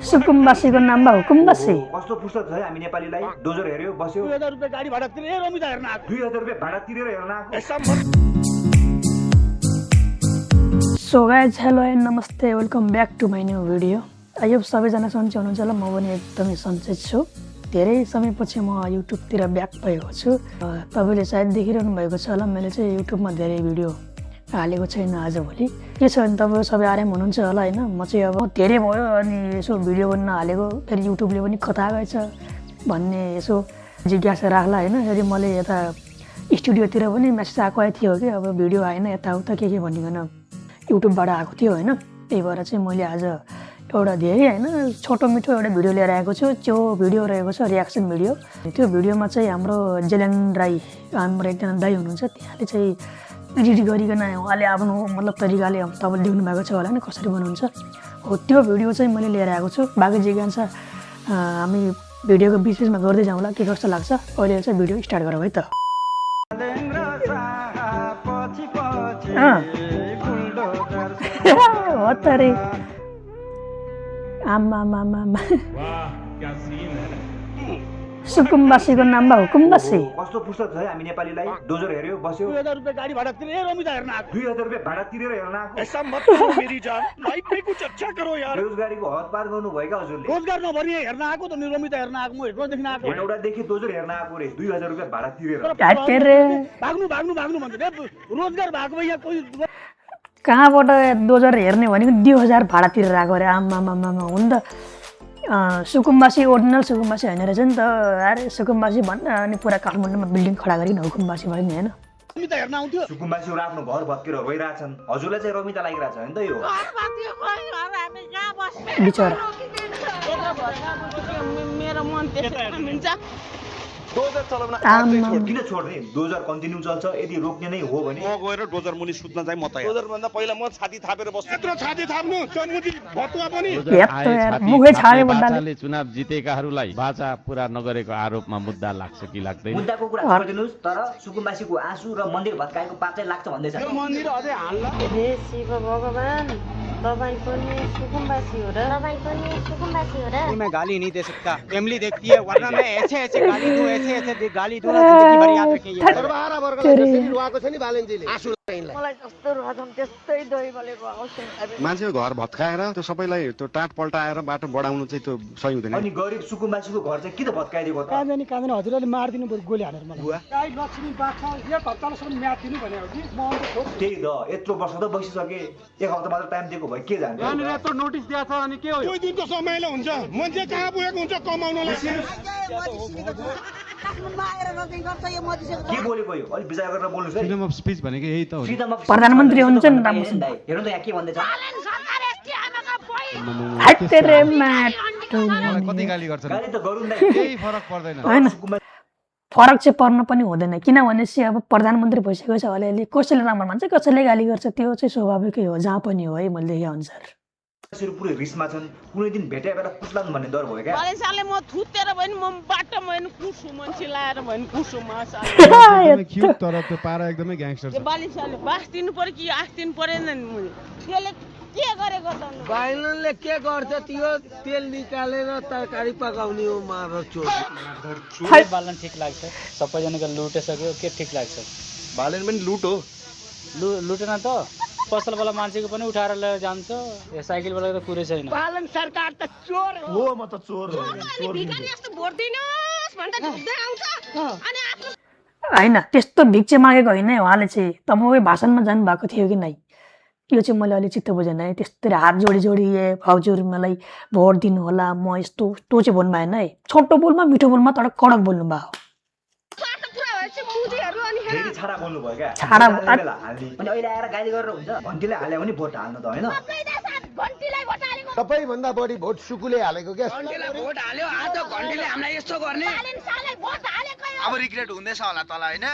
सुकुम्बासीको नाम बा हुकुम्बासी। कस्तो फुर्सद छ है हामी नेपालीलाई डोजर हेर्यो बस्यो 2000 रुपैयाँ गाडी भाडा तिरेर रमिता हेर्न आएको 2000 रुपैयाँ भाडा तिरेर हेर्न आएको सो गाइज हेलो एन्ड नमस्ते welcome back to my new video. आयो सबैजना सन्चै हुनुहुन्छ होला, म पनि एकदमै सन्चै छु। धेरै समयपछि म युट्युबतिर ब्याक भएको छु। तपाईँले सायद देखिरहनु भएको छ होला, मैले चाहिँ युट्युबमा धेरै भिडियो हालेको छैन आजभोलि। के छ भने तपाईँ सबै आराम हुनुहुन्छ होला होइन। म चाहिँ अब धेरै भयो अनि यसो भिडियो पनि नहालेको, फेरि युट्युबले पनि कता गएछ भन्ने यसो जिज्ञासा राख्ला होइन। फेरि मैले यता स्टुडियोतिर पनि मेसेज आएको थियो कि अब भिडियो आएन यताउता के भनिकन युट्युबबाट आएको थियो होइन। त्यही भएर चाहिँ मैले आज एउटा धेरै होइन छोटो मिठो एउटा भिडियो लिएर आएको छु। त्यो भिडियो रहेको छ रियाक्सन भिडियो। त्यो भिडियोमा चाहिँ हाम्रो जेलेन राई हाम्रो एकजना दाई हुनुहुन्छ, त्यहाँले चाहिँ एडिट गरिकन उहाँले आफ्नो मतलब तरिकाले तपाईँले देख्नु भएको छ होला नि कसरी बनाउँछ हो। त्यो भिडियो चाहिँ मैले लिएर आएको छु। बाँकी जिज्ञासा हामी भिडियोको बिचमा गर्दै जाउँला के कस्तो लाग्छ। अहिले चाहिँ भिडियो स्टार्ट गरौँ है त। हो त रे आमा सुकुम्बासीको नाम बा हुकुम्बासी। कस्तो फुर्सद छ है हामी नेपालीलाई डोजर हेर्यो बस्यो 2000 रुपैयाँ गाडी भाडा तिरेर रमिता हेर्न आएको 2000 रुपैयाँ भाडा तिरेर हेर्न आएको ऐसा मत करो मेरी जान लाइफ में कुछ अच्छा करो यार। बेरोजगारीको हद पार गर्नु भयो क्या हजुरले। रोजगार नभने हेर्न आएको त नि रमिता हेर्न आएको म हेर्न देखिन आएको एउटादेखि डोजर हेर्न आएको रे 2000 रुपैयाँ भाडा तिरेर भाग्नु भन्दै रोजगार भएको भए यहाँ कोही कहाँबाट डोजर हेर्ने भनेको 2000 भाडा तिरेर आएको अरे आमामामा हुन त। सुकुम्बासी ओरिजिनल सुकुम्बासी होइन रहेछ नि त। अरे सुकुम्बासी भन्न अनि पुरा काठमाडौँमा बिल्डिङ खडा गरिकन हुकुम्बासी भयो नि होइन। रमिता हेर्न आउँथ्यो सुकुम्बासीहरू आफ्नो घर भत्केर रोइरहेछन्, हजुरलाई चाहिँ रमिता लागिरहेछ होइन त यो। बिचरा मेरो मन त्यसै हुन्छ। डोजर चलाउन किन छोड्ने? डोजर कन्टिन्यू चल्छ, यदि रोक्ने नै हो भने म गएर डोजर मुनि सुत्न चाहिँ म तयार। डोजर भन्दा पहिला म छाती थापेर बस्छु। यत्रो छाती थाप्नु चमुची भतुवा पनि मुखै छाडे बड्डाले बाचाले चुनाव जितेकाहरूलाई बाचा पूरा नगरेको आरोपमा मुद्दा लाग्छ कि लाग्दैन? मुद्दाको कुरा छोडिदिनुहोस्, तर सुकुम्बासीको आँसु र मन्दिर भत्काएको पाप चाहिँ लाग्छ भन्दैछ। यो मन्दिर अझै हाल्ला हे शिव भगवान तपाईँ पनि सुकुम्बासी हो र? तपाईँ पनि सुकुम्बासी हो र? मैं गाली नहीं दे सकता, फैमिली देखती है वरना मैं ऐसे ऐसे गाली दूं ऐसे गाली दूं जिंदगी भर याद रखेंगे। सर्वहारा वर्गलाई जसरी रुवाको छ नि बालेनजीले आँसु मलाई जस्तो रुवाछन् त्यस्तै दही बलेको आउँछ। मान्छेको घर भत्काएर त्यो सबैलाई त्यो टाट पल्टाएर बाटो बढाउनु चाहिँ त्यो सही हुँदैन। अनि गरिब सुकुम्बासीको घर चाहिँ किन भत्काइदिएको त? काँदैन हजुरले मारिदिनु पर्यो गोली हानेर मलाई गाई लक्ष्मी बाछा एक हप्तासम्म म्याद दिनु भने हो कि म अन्त ठोक त्यही त यत्रो वर्ष त बसिसके, एक हप्ता मात्र टाइम दिएको भए के जान्छ? यहाँनिर यत्रो नोटिस दिएको छ अनि के हो? दुई दिनको समयले हुन्छ, मान्छे कहाँ पुगेको हुन्छ कमाउनलाई। के बोलेको यो? अलिक विचार गरेर बोल्नुहोस् है। फ्रिडम अफ स्पिच भनेको यही त हो नि। प्रधानमन्त्री हुन्छ नि राम्रोसँग। हेर्नु त यहाँ के भन्दैछ। मलाई कति गाली गर्छन्, गाली त गरौँ नै, केही फरक पर्दैन। होइन फरक चाहिँ पर्न पनि हुँदैन, किनभने चाहिँ अब प्रधानमन्त्री भइसकेको छ अलिअलि कसैले राम्रो मान्छ कसैले गाली गर्छ, त्यो चाहिँ स्वाभाविकै हो जहाँ पनि हो है मैले देखे अनुसार। पुरै रिसमा छन्, कुनै दिन भेटे बेला कुट्लान् भन्ने डर भयो क्या। बालेसाले म थुतेर भएन म बाटोमा भएन कुसु मान्छे लाएर भएन कुसु मासाले एकदमै क्युट तर त्यो पारा एकदमै ग्याङ्स्टर छ। बालेसाले बास दिनु पर्यो कि आस दिनु परेन नि मैले त्यसले के गरेको त बाइलनले के गर्छ त्यो तेल निकालेर तरकारी पकाउने हो मार चोर। बालन ठिक लाग्छ, सबैजनाको लुटिसक्यो के ठिक लाग्छ? बालेन पनि लुट हो। लुटेन त पसलवाला मान्छेको पनि उठाएर लिएर जान्छ, यो साइकलवाला त कुरै छैन। बालन सरकार त चोर हो। हो म त चोर हो। भिखारी जस्तो भोट दिनुहोस् भन्दा ढुक्दै आउँछ अनि आफ्नो होइन त्यस्तो भिक्षा मागेको होइन है उहाँले चाहिँ। तपाईँ भाषणमा जानुभएको थियो कि नै? यो चाहिँ मैले अलिक चित्त बुझेन है। त्यस्तै हात जोडी हजुर मलाई भोट दिनु होला म यस्तो त्यो चाहिँ भन्नु भएन है। छोटो बोलमा मिठो बोलमा तर कडक बोल्नु भयो। स्वार्थ पुरा भएपछि मुदीहरू अनि फेरि छाडा बोल्नु भयो क्या। छाडा बेला हाल्ने अनि अहिले आएर गाली गरेर हुन्छ। घन्टीले हाल्यो भने भोट हाल्नु त होइन। घन्टीलाई भोट हालेको सबैभन्दा बढी भोट सुकुले हालेको क्या। भोट हाल्यो आज घन्टीले हामीलाई यस्तो गर्ने बालेनसाले भोट हालेको अब रिग्रेट हुँदैछ होला तँलाई होइन?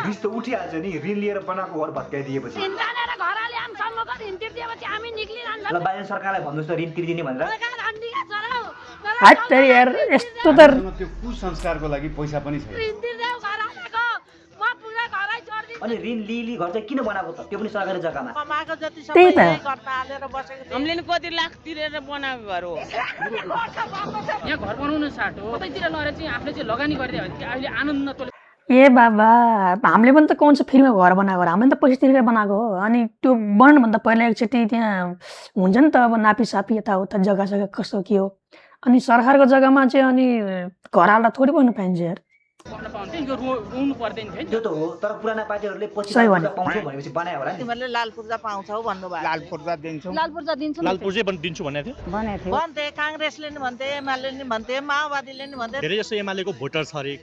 रिस त उठिहाल्छ नि, ऋण लिएर बनाएको घर भत्काइदिएपछि। सिन्दालेर घरले आमसम्मको ऋण तिर्दिएपछि हामी निक्लिरहन्छ ल बाहिर सरकारलाई भन्नुहोस् त ऋण तिर्दिने भनेर। घन्टीका छोरा हो हात यार यस्तो त त्यो कुसंस्कारको लागि पैसा पनि छैन। ऋण तिर्दै घरलेको म पुरा घरै छोड्दिन अनि ऋण लिली घर चाहिँ किन बनाएको त त्यो पनि सरकारी जग्गामा कमाएको जति त्यही सबै त। यही घरमा हालेर बसेको थिएँ। हामीले कति लाख तिरेर बनाएको घर हो। यहाँ घर बनाउनु साटो कतैतिर लगेर चाहिँ आफूले चाहिँ लगानी गरिदियो भने अहिले आनन्द तोले ए बाबा हामीले पनि त कौन चाहिँ फ्रीमा घर बनाएको हामीले त पैसा तिरेर बनाएको हो अनि त्यो बनाउनुभन्दा पहिला एकचोटि त्यहाँ हुन्छ नि त अब नापीसापी यताउता जग्गा जग्गा कस्तो के हो अनि सरकारको जग्गामा चाहिँ अनि घर हाल्दा थोरै बन्नु पाइन्छ यार गर्न पाउँथ्यो यो रोउनु पर्दैन थियो नि त्यो त हो तर पुराना पार्टीहरूले पछि सही भने। पाउँछौ भनेपछि बनायो होला नि तिमीहरूले लाल पूर्जा पाउँछौ भन्नुभयो। लाल पूर्जा दिन्छौँ लाल पूर्जा दिन्छौ लाल पूर्जै दिन्छु भनेको थियो भन्थे काङ्ग्रेसले नि भन्थे एमाले नि भन्थे माओवादीले नि भन्थे। धेरै जस्तो एमालेको भोटर छ अरे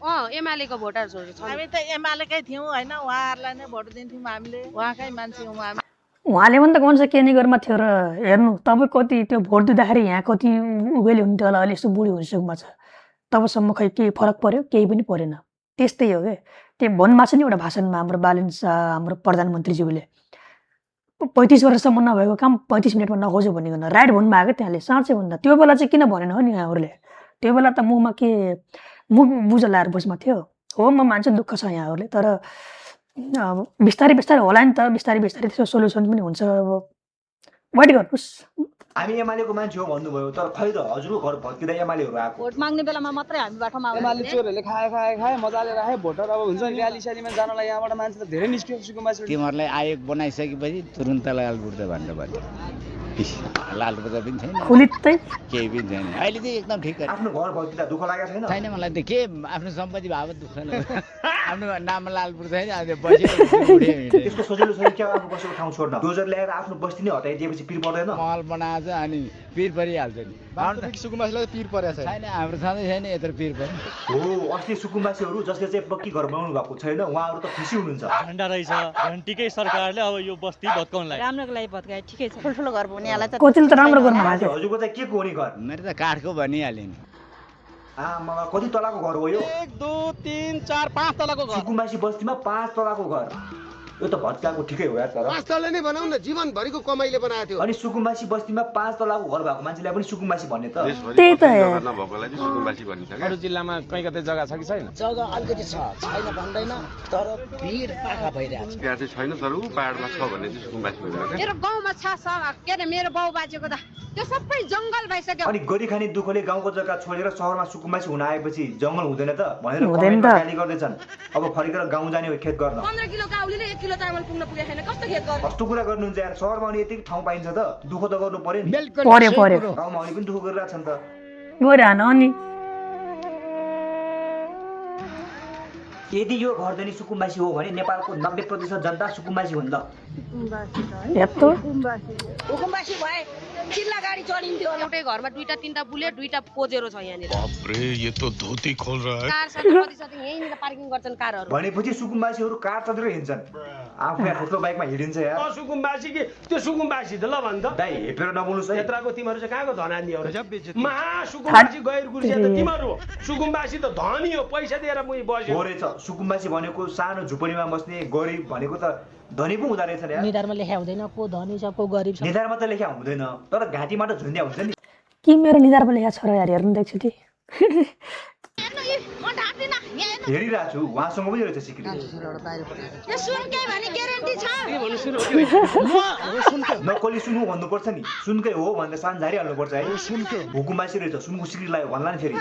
एमालेको भोटर्सहरू छ। हामी त एमालेकै थियौँ होइन उहाँहरूलाई नै भोट दिन्थ्यौँ हामीले उहाँकै मान्छे हौँ हामी। उहाँले पनि त कौन चाहिँ केनीगरमा थियो र हेर्नु तपाईँ कति त्यो भोट दिँदाखेरि यहाँ कति उभेले हुन्थ्यो होला अहिले यस्तो बुढी हुइसक्नुमा छ तबसम्म खै केही फरक पर्यो केही पनि परेन त्यस्तै हो क्या त्यो भन्नुभएको छ नि एउटा भाषणमा हाम्रो बालन शाह हाम्रो प्रधानमन्त्रीज्यूले 35 वर्षसम्म नभएको काम 35 मिनटमा नखोज्यो भनिकन राइट भन्नुभएको त्यहाँले साँच्चै भन्दा त्यो बेला चाहिँ किन भनेन हो नि यहाँहरूले त्यो बेला त मुखमा के मुख बुझ लाएर बसमा थियो हो म मान्छे दुःख छ यहाँहरूले तर अब बिस्तारै बिस्तारै होला नि त बिस्तारै बिस्तारै त्यसको सोल्युसन पनि हुन्छ अब वेट गर्नुहोस् हामी एमालेको मान्छे हो भन्नुभयो तर खै त हजुरको घर भत्किँदा एमालेहरू आएको भोट माग्ने बेलामा मात्रै हामी बाटोमा एमाले चोरहरूले खाए मजाले राखे भोटर अब हुन्छ नि र्याली स्यालीमा जानलाई यहाँबाट मान्छे त धेरै निस्कियो सुकुम्बासी। तिमीहरूलाई आयोग बनाइसकेपछि तुरुन्त लाल पूर्जा भन्नु पर्यो। लाल पूर्जा पनि छैन फुलित्तै केही पनि छैन अहिले चाहिँ एकदम ठिक आफ्नो घर भत्किँदा दुःख लागेको छैन छैन मलाई त के आफ्नो सम्पत्ति भाव दुःख न आफ्नो नाममा लाल पूर्जा छैन अहिले बस्यो त्यसको सजिलो छैन क्या आफू बसेको ठाउँ छोड्न डोजर ल्याएर आफ्नो बस्ती नै हटाइदिएपछि पिर पर्दैन महल बनाएको छ अनि पिर परिहाल्छ नि सुकुम्बासीलाई पिर परेको छ छैन हाम्रो छँदै छैन यत्रो पिर पनि हो असली सुकुम्बासीहरू जसले चाहिँ पक्की घर बनाउनु भएको छैन उहाँहरू त खुसी हुनुहुन्छ झन्डा रहेछ घन्टीकै सरकारले अब यो बस्ती भत्काउनलाई राम्रोको लागि भत्काए ठिकै छ ठुल्ठुलो घर बनाइहाल्छ कतिले त राम्रो गर्नु भएको थियो हजुरको चाहिँ के को हो नि घर मेरो त काठको भनिहालेँ नि आमा कति तलाको घर हो यो 1 2 3 4 5 तलाको घर। सुकुम्बासी बस्तीमा 5 तलाको घर यो त भत्काएको ठिकै हो यार तर वास्तवले नै बनाउन न जीवनभरिको कमाइले बनाएको थियो अनि सुकुम्बासी बस्तीमा 5 तलाको घर भएको मान्छेलाई पनि सुकुम्बासी भन्ने त त्यही त यार नभएकोलाई चाहिँ सुकुम्बासी भनिन्छ क्या अरू जिल्लामा कहीँ कतै जग्गा छ कि छैन जग्गा अलिकति छ छैन भन्दैन तर भिड पाखा भइरहेको छ। त्यहाँ चाहिँ छैन तर ऊ पाहाडमा छ भने चाहिँ सुकुम्बासी भनिन्छ क्या मेरो गाउँमा छ के अरे मेरो बाउ बाजेको त त्यो सबै जङ्गल भइसक्यो। अनि गरी खाने दुःखले गाउँको जग्गा छोडेर सहरमा सुकुम्बासी हुन आएपछि जङ्गल हुँदैन त भनेर हुँदैन कमेन्टमा त। गाली गर्दैछन् अब फर्केर गाउँ जाने हो खेत गर्न 15 किलो काउलीले 1 किलो चामल पुग्न पुगे छैन कस्तो खेत गर्नु। कस्तो कुरा गर्नुहुन्छ यार सहरमा अनि यति ठाउँ पाइन्छ त दुःख त गर्नु पर्यो नि पर्यो गाउँमा अनि पनि दुःख गरिरहेको छन् त गरिहान अनि यदि यो घरधनी सुकुम्बासी हो भने नेपालको 90% जनता सुकुम्बासी हुन् ल यत्रो हुकुमबासी भए चिल्ला गाडी चढिन्थ्यो एउटै घरमा 2टा 3टा बुलेट 2टा पोजेरो छ यहाँनिर बापरे यो त धोती खोल रहा है कार कति यहीँनिर पार्किङ गर्छन् कारहरू। भनेपछि सुकुम्बासीहरू कार चढेर हिँड्छन् आफू यहाँ ठुलो बाइकमा हिँडिन्छ यार सुकुम्बासी कि त्यो सुकुम्बासी त ल भन्छ दाइ हेपेर नबोल्नुहोस् है क्षेत्रको तिमीहरू चाहिँ कहाँको धनानी हो महासुकुम्बासी गैर गुर्सिया त तिमीहरू हो सुकुम्बासी त धनी हो पैसा दिएर मुई बस्यो हो रहेछ सुकुम्बासी भनेको सानो झुपडीमा बस्ने गरिब भनेको त धनी पो हुँदो रहेछ नि यार निधारमा लेख्या हुँदैन को धनी छ को गरिब छ। निधारमा त लेख्या हुँदैन तर घाँटीमा त झुन्ड्या हुन्छ नि कि मेरो निधारमा लेखा छोरा यार हेर्नु देख्छु कि हेरिरहेको छु उहाँसँग पनि रहेछ सिक्री नकली सुन भन्नुपर्छ नि सुनकै हो भनेर सान झारिहाल्नुपर्छ है हुकुम्बासी रहेछ सुनको सिक्री लगायो भन्ला नि फेरि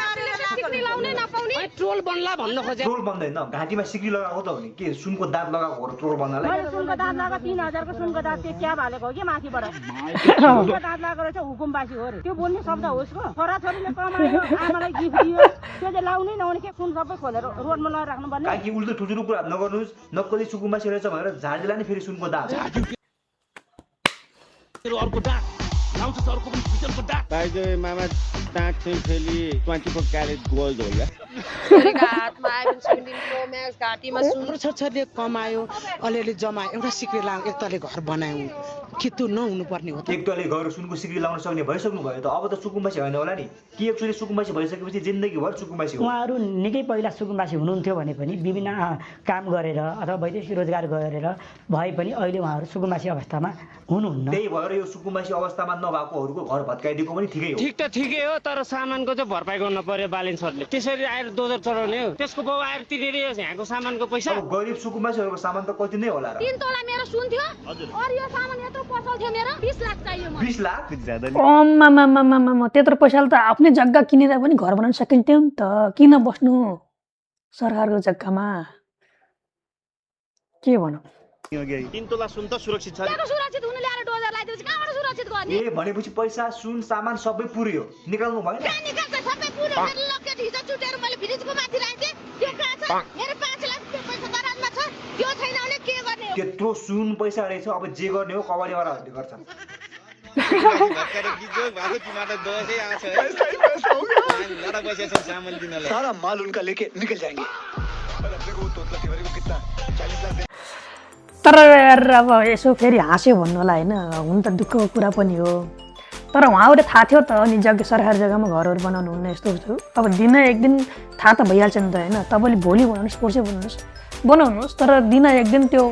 ट्रोल बन्ला भन्न खोजे ट्रोल बन्दैन घाँटीमा सिक्री लगाएको त हो नि के सुनको दाँत लगाएको हो र ट्रोल बन्नलाई सुनको दाँत लगाएको 3000 को सुनको दाँत त्यो क्या भालेको हो कि माथिबाट सुनको दाँत लगाएको रहेछ हुकुमबासी हो रे त्यो बोल्ने शब्द हो उसको छोराछोरीले कमायो आमालाई गिफ्ट दियो त्यो चाहिँ लाउनै नहुने के सुन सबै खोलेर रोडमा लगाएर राख्नु पर्ने काकी उल्टो ठुल्ठुलो कुरा नगर्नुहोस् नक्कली सुकुम्बासी रहेछ भनेर झार्दिला नि फेरि सुनको दाँत दाइजो मामा दाँत चाहिँ फेरि 24 क्यारेट गोल्ड हो क्या हातमा आइफोन 17 प्रो म्याक्स घाँटीमा सुन छोरछोरीले कमायो अलिअलि जमायो एउटा सिक्री लाग एक तले घर बनायौँ कि त्यो नहुनु पर्ने हो त। एक तले घर सुनको सिक्री लाउन सक्ने भइसक्नु भयो त अब त सुकुम्बासी होइन होला नि कि एकचोटि सुकुम्बासी भइसकेपछि जिन्दगीभर सुकुम्बासी हो उहाँहरू निकै पहिला सुकुम्बासी हुनुहुन्थ्यो भने पनि विभिन्न काम गरेर अथवा वैदेशिक रोजगार गरेर भए पनि अहिले उहाँहरू सुकुम्बासी अवस्थामा हुनुहुन्न। त्यही भएर यो सुकुम्बासी अवस्थामा नभएकोहरूको घर भत्काइदिएको पनि ठिकै हो। ठिक त ठिकै हो, तर सामानको चाहिँ भरपाई गर्नु पर्यो बालेन सरले। त्यसरी आएर दोजर चढाउने हो, त्यसको बाउ आएर तिरेर यहाँको सामानको पैसा। अब गरिब सुकुम्बासीहरूको सामान त कति नै होला र? 3 तोला मेरो सुन थियो और यो सामान यत्रो पसल थियो मेरो 20 लाख चाहियो मलाई। 20 लाख ज्यादा नि। आम्मामामामामा त्यत्रो पैसाले त आफ्नै जग्गा किनेर पनि घर बनाउन सकिन्थ्यो नि त। किन बस्नु सरकारको जग्गामा? के भनौँ? 3 तोला सुन त सुरक्षित छ। मेरो सुरक्षित हुनु ल्याएर डोजर लगाइदिएपछि कहाँबाट सुरक्षित गर्ने? ए भनेपछि पैसा सुन सामान सबै पुर्यो, निकाल्नु भएन? कहाँ निकाल्छ? सबै पुरो मेरो लकेट हिजो चुटेर मैले फ्रिजको माथि राखेँ। त्यो कहाँ छ? मेरो 5 लाख रुपैयाँ पैसा दराजमा छ। त्यो छैन भने के गर्ने हो? त्यत्रो सुन पैसा रहेछ, अब जे गर्ने हो कबाडीवालाहरूले गर्छन्। सारा माल उनका लेके निकल जाएंगे। तर यार अब यसो फेरि हाँस्यो भन्नु होला होइन, हुन त दुःखको कुरा पनि हो। तर उहाँहरूले थाहा थियो त अनि सरकारी जग्गामा घरहरू बनाउनु हुन्न यस्तो। अब दिन एक दिन थाहा त भइहाल्छ नि त होइन। तपाईँले भोलि बनाउनुहोस् पर्सि बनाउनुहोस्, तर दिन एक दिन त्यो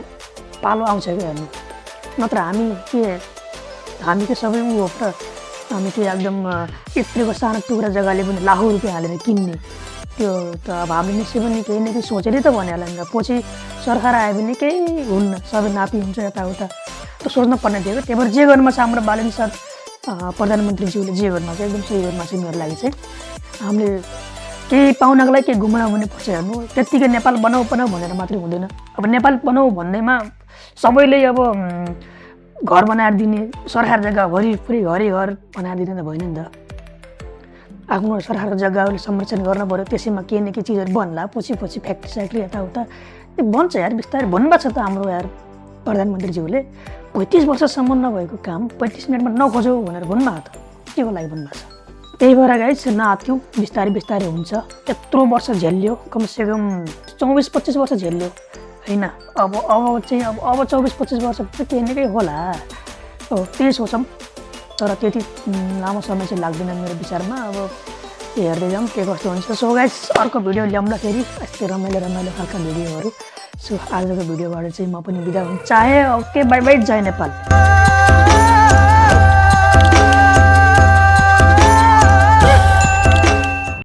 पालो आउँछ क्या हेर्नु। नत्र हामी के सबै ऊ हो र हामी के एकदम यत्रोको सानो टुक्रा जग्गाले पनि लाखौँ रुपियाँ हालेर किन्ने, त्यो त अब हामीले निश्चय पनि केही न केही सोचेरै त भनिहाल्यो नि त। पछि सरकार आयो भने केही हुन्न, सबै नापी हुन्छ यताउता, त सोच्नु पर्ने थियो। त्यही भएर जे गर्नुमा छ हाम्रो बालेन सर प्रधानमन्त्रीज्यूले जे गर्नु छ एकदम सही गर्नु छ। मेरो लागि चाहिँ हामीले केही पाउनको लागि केही घुम्न आउने पर्छ हेर्नु। त्यत्तिकै नेपाल बनाऊ भनेर मात्रै हुँदैन। अब नेपाल बनाऊ भन्दैमा सबैले अब घर बनाएर दिने, सरकार जग्गा वरिपरि घरै घर बनाएर दिने त भएन नि त। आफ्नो सरकारको जग्गाहरूले संरक्षण गर्न पऱ्यो, त्यसैमा केही न केही चिजहरू बन्ला। पछि फ्याक्ट्री स्याक्ट्री यताउता बन्छ यार, बिस्तारै भन्नुभएको छ त हाम्रो यार प्रधानमन्त्रीज्यूले। 35 वर्षसम्म नभएको काम 35 मिनटमा नखोजौ भनेर भन्नुभएको त, के को लागि भन्नुभएको छ? त्यही भएर गाइस नआत्यो, बिस्तारै हुन्छ। यत्रो वर्ष झेल्यो, कमसेकम 24-25 वर्ष झेल्यो होइन। अब चाहिँ अब 24-25 वर्ष केही न केही होला हो, त्यही सोचौँ। तर त्यति लामो समय चाहिँ लाग्दैन मेरो विचारमा। अब हेर्दै जाउँ के कस्तो हुन्छ। सो गाइस अर्को भिडियो ल्याउँदाखेरि यस्तै रमाइलो खालका भिडियोहरू। सो आजको भिडियोबाट चाहिँ म पनि बिदा हुन चाहेँ। ओके बाई बाई, जय नेपाल।